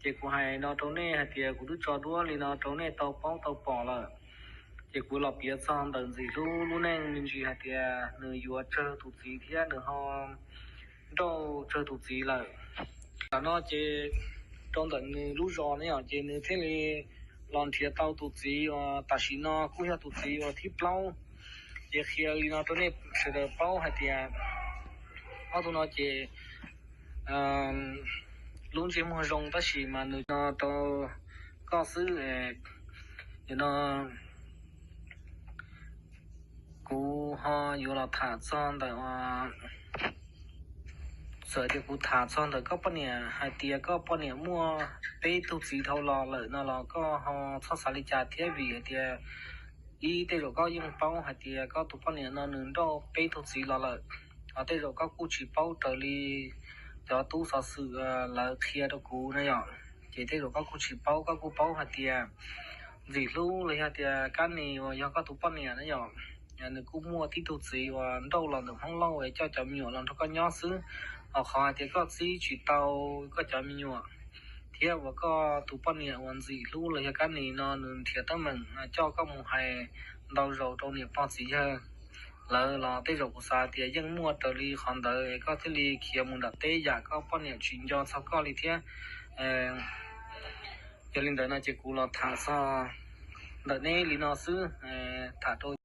Ces kuv hais no rau nej hais tias kuv twb tso duab li no rau nej tau paub tau pom lawm. Ces kuv los piav txog ntawm Ntxim Hlub lub neej me ntsis hais tias nws yuav tsawg tus txiv thiab nws ho nrauj tsawg tus txiv lawm. Tam no ces rau ntawm nws lub zos ne yom, ces nws thiaj li los nrhiav tau tus txiv uas tam sim no kuj yog tus txiv uas thib plaub. Ces qhia li no rau nej sawv daws paub hais tias ob tug no ces lub ntsej muag zoo tab sis mas nws no rau koj xwb. No kuv ho yuav los tham txog ntawm, txawm tias kuv tham txog ntawm koj poj niam hais tias koj poj niam muaj peb tug txiv dhau los lawm no los koj ho txhob xav li cas thiab, vim hais tias ib, tej zaum koj yeej paub hais tias koj tus poj niam no nws nrauj peb tug txiv los lawm, ho tej zaum koj kuj tsis paub raws li cov tub xov xwm lawv qhia rau kuv na yom. Ces tej zaum koj kuj tsis paub, koj kuj paub hais tias Ntxim Hlub los yog tias Kab Nis uas yog koj tus poj niam na yom, nws kuj muaj tib tug txiv uas nrauj los ntawm Hmoob Lauj es coj cov me nyuam los nrog koj nyob xwb. Ho qhov hais tias koj txib tsis tau koj cov me nyuam thiab uas koj tus poj niam uas Ntxim Hlub los yog Kab Nis no nws nrhiav teeb meem coj koj mus hais ntau zaus rau niam pog txiv yawg lawv los tej zaum kuv xav tias yeej muaj raws li qhov ntawd es koj thiaj li khiav mus nram teb yam koj poj niam tsis nco txog koj li thiab. Yog li ntawd no ces kuv los tham txog ntawm neb li no xwb, tham rau